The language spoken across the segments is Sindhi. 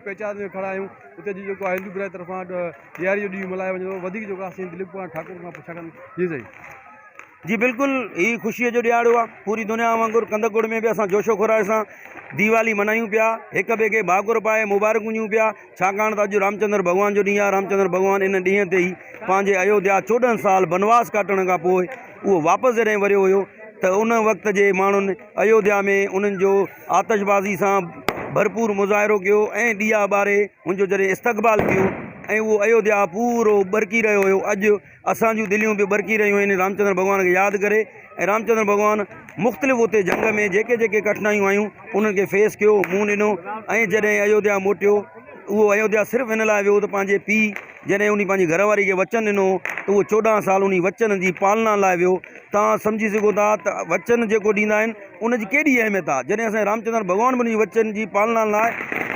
پئچات ۾ کڙا آهيون اتي اڄ جيڪو آهي هندو برادري طرفان ڏياري جو ڏينهن ملهايو وڃي ٿو وڌيڪ جيڪو آهي سائين دليپ ڪمار ٺاڪر کان پڇا ڪنداسين جي سائين. جي بلڪل هي خوشيء جو ڏهاڙو آهي پوري دنيا وانگر ڪنڌڪوٽ ۾ به اسان جوش و خراش سان ديوالي منايون پيا هڪ ٻئي کي ڀاڪر پائي مبارڪون ڏيون پيا ڇاڪاڻ ته اڄ رامچندر ڀڳوان جو ڏينهن آهي رامچندر ڀڳوان ان ڏينهن تي ئي پنهنجي ايوڌيا 14 سال بنواس ڪاٽڻ کان پوء اهو واپس جڏهن وريو هيو ته ان وقت جي ماڻهن ايوڌيا ۾ انهن جو آتشبازي سان ڀرپور مظاهرو ڪيو ۽ ڏيئا ٻاري ان جو جڏهن استقبال ڪيو ۽ اهو ايوڌيا پورو ٻرڪي رهيو هيو اڄ اسان جون دليون به ٻرڪي رهيون آهن رامچندر ڀڳوان کي ياد ڪري ۽ رامچندر ڀڳوان مختلف اتي جنگ ۾ جيڪي جيڪي ڪٺنايون آيون انهن کي فيس ڪيو منهن ڏنو ۽ جڏهن ايوڌيا موٽيو اهو ايوڌيا صرف ان لاء ويو ته پنهنجي پيء جڏهن انهي پنهنجي گهر واري کي وچن ڏنو ته اهو 14 سال انهي وچن جي پالنا لاء ويو توهان سمجهي سگهو ٿا ته وچن جيڪو ڏيندا آهن ان جي ڪيڏي اهميت آهي جڏهن اسان جي رامچندر ڀڳوان به ان جي وچن جي پالنا لاء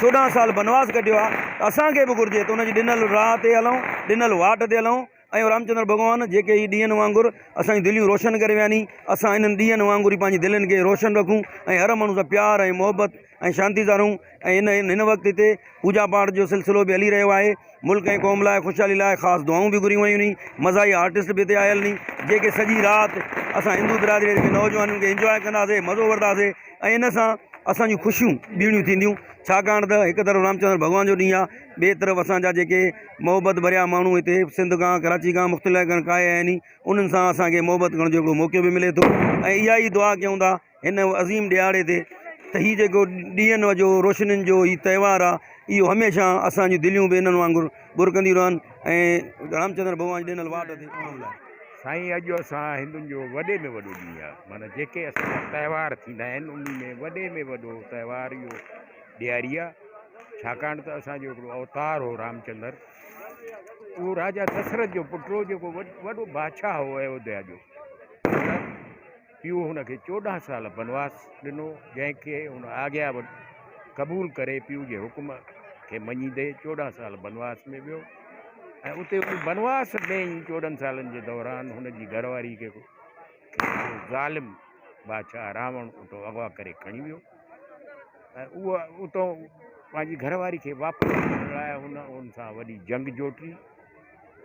14 سال بنواس ڪٽيو آهي ته اسان کي به گهرجي ته ان جي ڏنل راهه تي هلون ڏنل واٽ تي هلون ۽ رامچندر ڀڳوان جيڪي هي ڏينهن وانگر اسان جون دليون روشن ڪري ويا ني اسان انهن ڏينهن وانگر ئي پنهنجي دلين کي روشن رکون ۽ هر ماڻهو سان پيار ۽ محبت ۽ شانتي سان رهون ۽ هن هن وقت هتي پوڄا پاٺ جو سلسلو به هلي رهيو آهي ملڪ ۽ قوم لاء خوشحالي لاء خاص دعائون به گهريون ويون ني مزاحيه آرٽسٽ به هتي آيل ني جيڪي سڄي رات اسان هندو برادري جي نوجوانن کي انجواء ڪنداسي مزو وٺنداسي ۽ ان سان اسان جون خوشيون ٻيڻيون ٿينديون ڇاڪاڻ ته هڪ طرف رامچندر ڀڳوان جو ڏينهن آهي ٻئي طرف اسان جا جيڪي محبت ڀريا ماڻهو هتي سنڌ کان ڪراچي کان مختلف علائقن کان آيا آهن انهن سان اسان کي محبت ڪرڻ جو هڪڙو موقعو به ملي ٿو ۽ اها ئي دعا ڪيون ٿا هن عظيم ڏهاڙي تي ته هي جيڪو ڏينهن جو روشنين جو هي تهوار آ اهو هميشه اسان جون دليون به انهن وانگر ٻرڪنديون رهن ۽ رامچندر ڀڳوان جي ڏنل واٽ تي هلڻ لاء. سائين اڄ اسان هندن جو وڏي ۾ وڏو ڏينهن آ معنيٰ جيڪي اسان جا تهوار ٿيندا آهن انهي ۾ وڏي ۾ وڏو تهوار اهو ڏياري آ ڇاڪاڻ ته اسان جو هڪڙو اوتار هو رامچندر اهو راجا دسرت جو پٽ هو جيڪو وڏو بادشاهه هو ايوڌيا جو. پيء هن کي 14 سال بنواس ڏنو، جنهن کي هن آگيا قبول ڪري پيء جي حڪم کي مڃيندي 14 سال بنواس ۾ ويو ۽ اتي ان بنواس ۾ ئي 14 سالن جي دوران هن جي گهر واري کي هڪڙو ظالم بادشاهه راوڻ اتو اغوا ڪري کڻي ويو ۽ اهو اتو پنهنجي گهر واري کي واپس آڻڻ لاء هن ان سان وڏي جنگ جوٽي.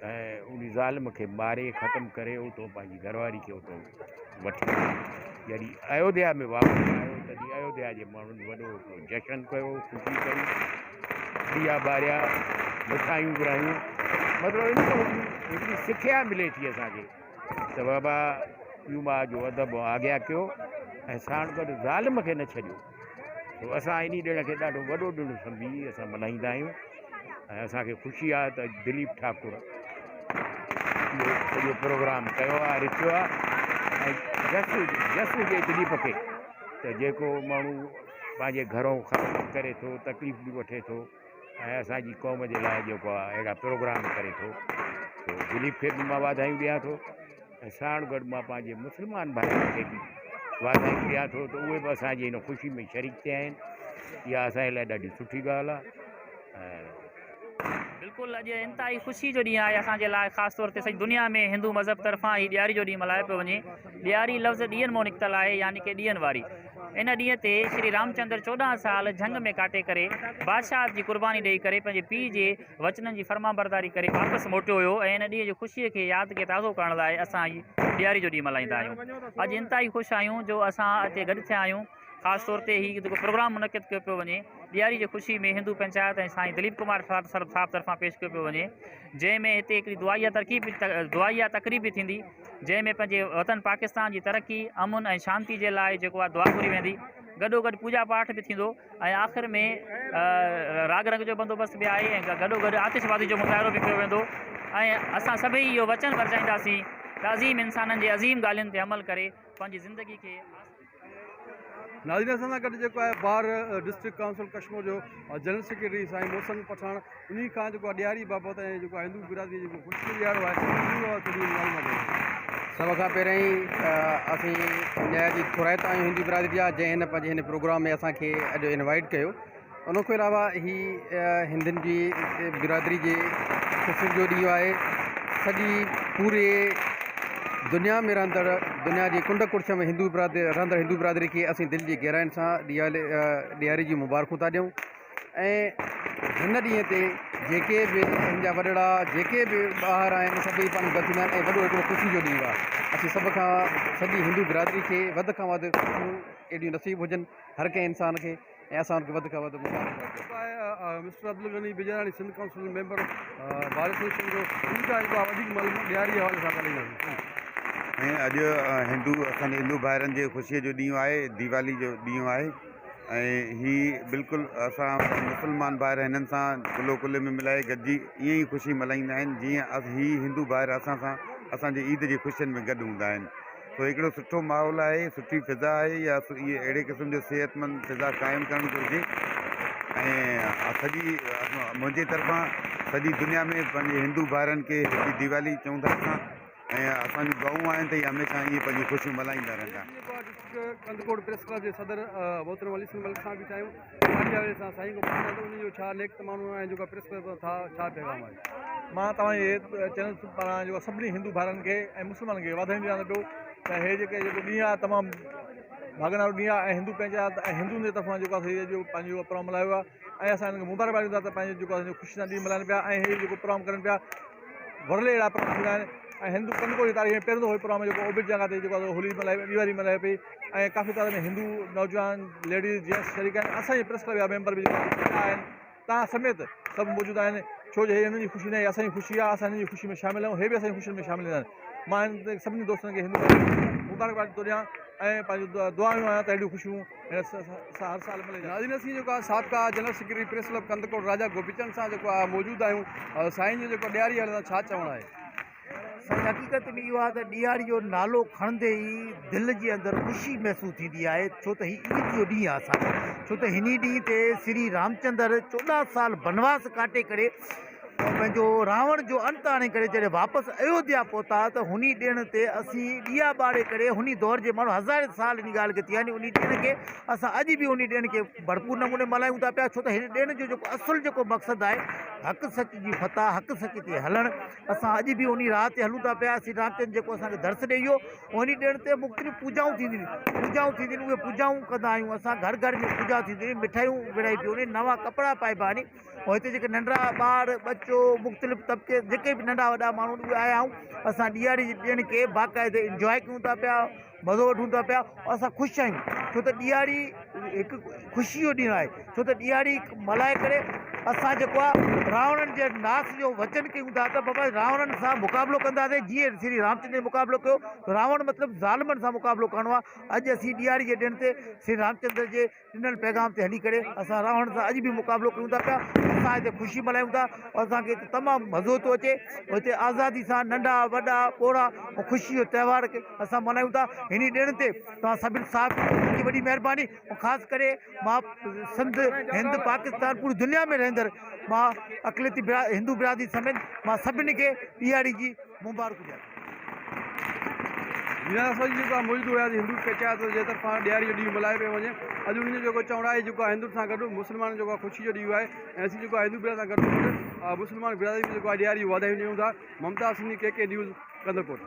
۽ ان ظالم کي ماري ختم ڪري اتو پنهنجي گهر واري کي اتو وٺي جڏهن ايوڌيا ۾ واپس آيو تڏهن ايوڌيا جي ماڻهن وڏو هڪڙو جشن ڪيو خوشي ڪئي ڏيئا ٻاريا مٺايون ورهايون مطلب ان هڪڙي سکيا ملي ٿي اسانکي ته بابا پيء ماء جو ادب آگيا ڪيو ۽ ساڻ گڏ ظالم کي نه ڇڏيو سو اسان انهي ڏڻ کي ڏاڍو وڏو ڏڻ سمجهي اسان ملهائيندا آهيون ۽ اسان کي خوشي آهي ته اڄ دليپ ٺاڪر اهو سڄو پروگرام ڪيو آهي رٿيو آهي ۽ جس هجي جس هجي دليپ کي ته جيڪو ماڻهو پنهنجي گهرو خرچ ڪري ٿو تڪليف به وٺي ٿو ۽ اسان جي قوم جي لاء جيڪو آهي اهڙا پروگرام ڪري ٿو سو دليپ کي به مان واڌايون ڏيان ٿو ۽ ساڻ گڏ مان پنهنجي مسلمان ڀائرن کي به واڌايون ڏيان ٿو ته اهي به اسان جي هن خوشي ۾ شريڪ ٿيا آهن اها اسان جي لاء ڏاڍي سٺي ڳالهه آهي ۽ بلڪل اڄ انتهائي خوشي جو ڏينهن آهي اسان جي لاء خاص طور تي سڄي دنيا ۾ هندو مذهب طرفان هي ڏياري جو ڏينهن ملهايو پيو وڃي ڏياري لفظ ڏيئن مان نڪتل آهي يعني ڪي ڏيئن واري ان ڏينهن تي شري رامچندر 14 سال جهنگ ۾ ڪاٽي ڪري بادشاهت جي قرباني ڏئي ڪري پنهنجي پيء جي وچنن جي فرمانبرداري ڪري واپس موٽيو هيو ۽ ان ڏينهن جي خوشي کي ياد کي تازو ڪرڻ لاء اسان هي ڏياري جو ڏينهن ملهائيندا آهيون اڄ انتهائي خوش آهيون جو اسان اتي گڏ ٿيا آهيون خاص طور تي هي جيڪو پروگرام منعقد ڪيو پيو وڃي ڏياري جي خوشي ۾ هندو پنچائت ۽ سائين دليپ ڪمار صاحب طرفان پيش ڪيو پيو وڃي جنهن ۾ هتي هڪڙي دعائيه ترڪيب دعائيه تقريب به ٿيندي جنهن ۾ پنهنجي وطن پاڪستان جي ترقي امن ۽ شانتي جي لاء جيڪو آهي دعا گهري ويندي گڏو گڏ پوڄا پاٺ به ٿيندو ۽ آخر ۾ راڳ رنگ جو بندوبست به آهي ۽ گڏو گڏ آتش بازي جو مظاهرو به ڪيو ويندو ۽ اسان سڀئي اهو وچن ورجائينداسين ته عظيم انسانن جي عظيم ڳالهين تي عمل ڪري پنهنجي زندگي کي ناظرين اسان سان گڏ جيڪو آهي بار ڊسٽرڪٽ ڪائونسل ڪشمور جو جنرل سيڪريٽري سائين محسن پٺاڻ انهي کان جيڪو آهي ڏياري بابت ۽ جيڪو آهي هندو برادري جيڪو خوشي جو ڏيارو آهي انهي بابت ٿوري معلومات ڏيو. سڀ کان پهريائين اسين نهايت ئي ٿورائتا آهيون هندو برادري جا جنهن هن پنهنجي هن پروگرام ۾ اسان کي اڄ انوائيٽ ڪيو. ان کان علاوه هي هندن جي برادري جي خوشين جو ڏينهن آهي سڄي پوري دنيا ۾ رهندڙ دنيا جي ڪنڊ ڪڙڇ ۾ هندو برادري رهندڙ هندو برادري کي اسين دل جي گهراين سان ڏياري ڏياري جون مبارڪون ٿا ڏيون. ۽ هن ڏينهن تي جيڪي به هن جا وڏڙا جيڪي به ٻاهر آهن سڀئي پاڻ گڏ ٿيندا آهن ۽ وڏو هڪڙو خوشي جو ڏينهن آهي. اسين سڀ کان سڄي هندو برادري کي وڌ کان وڌ خوشيون اهڙيون نصيب هجن هر ڪنهن انسان کي ۽ اسان ان کي وڌ کان وڌ مبارڪباد ڏيون ٿا. Mister Abdul Ghani Bijarani Sindh council member bar association جو ان کان جيڪو آهي وڌيڪ معلومات ڏياري جي حوالي سان ڳالهائينداسين. ۽ اڄ هندو اسان جي هندو ڀائرن جي خوشي جو ڏينهن آهي ديوالي جو ڏينهن آهي ۽ هي بلڪل اسان مسلمان ڀائر هنن سان ڪلهو ڪلهي ۾ ملائي گڏجي ائين ئي خوشي ملهائيندا آهن جيئن هي هندو ڀائر اسان سان اسان جي عيد جي خوشين ۾ گڏ هوندا آهن سو هڪڙو سٺو ماحول آهي سٺي فضا آهي يا اهي اهڙي قسم جو صحت مند فضا قائم ڪرڻ گهرجي ۽ سڄي منهنجي طرفان سڄي دنيا ۾ پنهنجي هندو ڀائرن کي هيپي ديوالي چئون ٿا اسان ۽ اسان جون دعائون آهن ته اهي هميشه ائين پنهنجون خوشيون ملهائيندا رهندا. ڊسٽرڪٽ ڪنڌڪوٽ پريس ڪلب جي صدر محترم علي حسن ملڪ سان بيٺا آهيون ڏياري حوالي سان سائين کان پڇندا ته انهن جو ڇا نيڪ تمانو آهي جيڪا پريس ڪلب ٿا ڇا پيغام آهي. مان توهان جي چينل پاران جيڪو سڀني هندو ڀائرن کي ۽ مسلمانن کي واڌايون ڏيان ٿو پيو ته هي جيڪي جيڪو ڏينهن آهي تمام ڀاڳن وارو ڏينهن آهي ۽ هندو پنهنجا ۽ هندن جي طرفان جيڪو آهي سو پنهنجو پروگرام ملهايو ويو آهي ۽ اسان هنن کي مبارڪباد ڏيون ٿا ته پنهنجو جيڪو آهي خوشي سان ڏينهن ملهائن پيا ۽ هي جيڪو پروگرام ڪرن پيا ورلي اهڙا پروگرام ٿيندا آهن ۽ هندو ڪنڌڪوٽ جي تاريخ ۾ پهريون دفعو هي پروگرام جيڪو اوبر جڳهه تي جيڪو آهي هولي ملهائي ڏياري ملهائي پئي ۽ ڪافي تعداد ۾ هندو نوجوان ليڊيز جينٽس شريڪ آهن اسان جي پريس ڪلب جا ميمبر به جيڪي آهن تان سميت سڀ موجود آهن ڇو جو هي هنن جي خوشي نه اسان جي خوشي آهي اسان هنن جي خوشي ۾ شامل آهيون هي به اسان جي خوشين ۾ شامل آهن مان هن سڀني دوستن کي هندو مبارڪباد ٿو ڏيان ۽ پنهنجو دعائون آهيان ته اهڙيون خوشيون هر سال ملي. ناظرين اسين جيڪو آهي سابقه general secretary press club Kandhkot Raja Gopichand سان جيڪو آهي موجود آهيون سائين جو جيڪو ڏياري حوالي سان ڇا چوڻ آهي. سائين حقيقت ۾ اهو آهي ته ڏياري جو نالو کڻندي ئي دل جي اندر خوشي محسوس ٿيندي آهي ڇو ته هي عيد جو ڏينهن آهي اسان جو ڇو ته هن ئي ڏينهن تي سري رامچندر 14 سال بنواس ڪاٽي ڪري پنهنجو راوڻ جو انت آڻي ڪري جڏهن واپس ايوڌيا پهتا ته هن ئي ڏڻ تي اسين ڏيئا ٻاري ڪري هن ئي دور جي ماڻهو هزارين سال ان ڳالهه کي ٿي ويا آهن ان ڏڻ کي اسان اڄ به ان ڏڻ کي ڀرپور نموني ملهايون ٿا پيا ڇو ته هن ڏڻ جو جيڪو اصل جيڪو مقصد آهي حق سچ جي فتح حق سچ تي هلڻ اسان اڄ به انهي راهه تي هلون ٿا پيا. سري رامچند جيڪو اسان کي درس ڏئي ويو. انهي ڏڻ تي مختلف پوڄائون ٿينديون آهن. پوڄائون ٿينديون آهن اهي پوڄائون ڪندا آهيون اسان گهر گهر ۾ پوڄا ٿينديون آهن مٺايون ورهائبيون آهن نوان ڪپڙا پائبا آهن ۽ هتي جيڪي ننڍڙا ٻار ٻچو مختلف طبقي جيڪي به ننڍا وڏا ماڻهو اهي آيا آهيون اسان ڏياري جي ڏڻ کي باقاعدي انجواء ڪيون ٿا پيا مزو وٺون ٿا پيا اسان خوش آهيون ڇو ته ڏياري هڪ خوشي جو ڏينهن آهي ڇو ته ڏياري ملهائي ڪري اسان جيڪو آهي راوڻن جي ناس جو وچن ڪيون ٿا ته بابا راوڻن سان مقابلو ڪنداسين جيئن شري رامچندر مقابلو ڪيو راوڻ مطلب ظالمن سان مقابلو ڪرڻو آهي اڄ اسين ڏياري جي ڏڻ تي شري رامچندر جي ڏنل پيغام تي هلي ڪري اسان راوڻ سان اڄ به مقابلو ڪيون ٿا پيا اسان هتي خوشي ملهايون ٿا اسان کي هتي تمام مزو ٿو اچي هتي آزادي سان ننڍا وڏا پوڙها ۽ خوشي جو تهوار اسان ملهايون ٿا هن ڏڻ تي توهان سڀني صحافين جي وڏي مهرباني ۽ خاص ڪري مان سنڌ هند پاڪستان پوري دنيا ۾ رهندڙ مان اقليتي هندو برادري سميت مان سڀني کي ڏياري جي مبارڪون ڏيان ٿو. جيئن اسان جي جيڪا موجود هياسين هندو پنچائت جي طرفان ڏياري جو ڏينهن ملهايو پيو وڃي اڄ انهن جو جيڪو چوڻ آهي جيڪو هندن سان گڏ مسلمانن جو خوشي جو ڏينهن آهي ۽ اسين جيڪو هندو برادري سان گڏ مسلمان برادري به جيڪو آهي ڏياري جون واڌايون ڏيون ٿا Mumtaz Sindhi K K news Kandhkot.